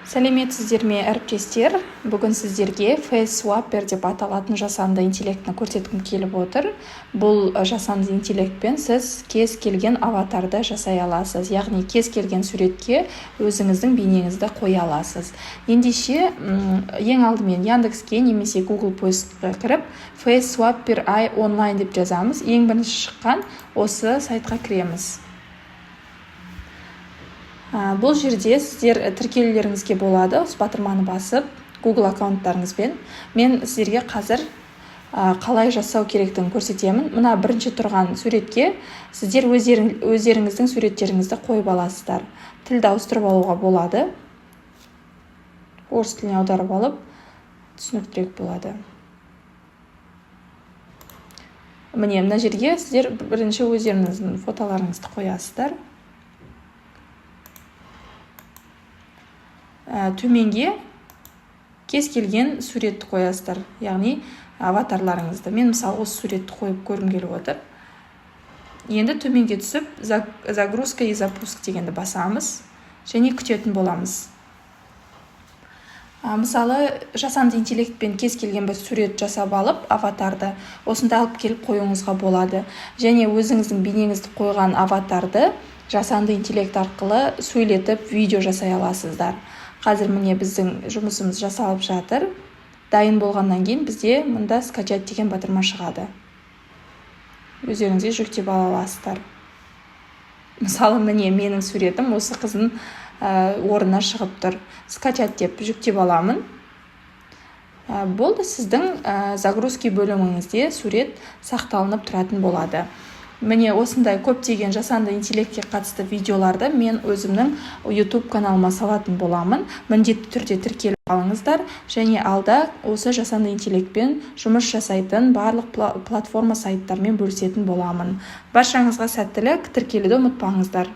Сәлеметсіздер ме, әріптестер! Бүгін сіздерге Face Swapper деп аталатын жасанды интеллектіні көрсеткім келіп отыр. Бұл жасанды интеллектпен сіз кез келген аватарды жасай аласыз, яғни кез келген суретке өзіңіздің бейнеңізді қоя аласыз. Ендеше, ең алдымен Яндекске немесе Google поискқа кіріп, Face Swapper AI онлайн деп жазамыз. Ең бірінші шыққан осы сайтқа кіреміз. Бұл жерде сіздер тіркелулеріңізге болады, осы батырманы басып, Google аккаунттарыңызбен. Мен сіздерге қазір қалай жасау керектігін көрсетемін. Мына бірінші тұрған суретке сіздер өздеріңіздің суреттеріңізді қойып аласыздар. Тілді ауыстырып алуға болады. Орыс тіліне аударып алып, түсініктірек болады. Міне, мына жерге сіздер бірінші өздеріңіздің фотоларыңызды қоясыздар. Төменге кез келген суретті қоясыздар, яғни аватарларыңызды. Мен мысалы осы суретті қойып көргім келіп отыр. Енді төменге түсіп, загрузка и запуск дегенді басамыз және күтетін боламыз. Мысалы, жасанды интеллектпен кез келген бір сурет жасап алып, аватарды осында алып келіп қоюыңызға болады. Және өзіңіздің бейнеңізді қойған аватарды жасанды интеллект арқылы сөйлетіп, видео жасай аласыздар. Қазір міне біздің жұмысымыз жасалып жатыр. Дайын болғаннан кейін бізде мұнда скачать деген батырма шығады. Өздеріңізге жүктеп ала аласыздар. Мысалы, міне менің суретім осы қыздың орнына шығып тұр. Скачать деп жүктеп аламын. Болды, сіздің загрузки бөліміңізде сурет сақталынып тұратын болады. Міне, осындай көптеген жасанды интеллектке қатысты видеоларды мен өзімнің YouTube каналыма салатын боламын. Міндетті түрде тіркеліп алыңыздар және алда осы жасанды интеллектпен жұмыс жасайтын барлық платформа сайттармен бөлісетін боламын. Баршаңызға сәттілік, тіркелуді ұмытпаңыздар.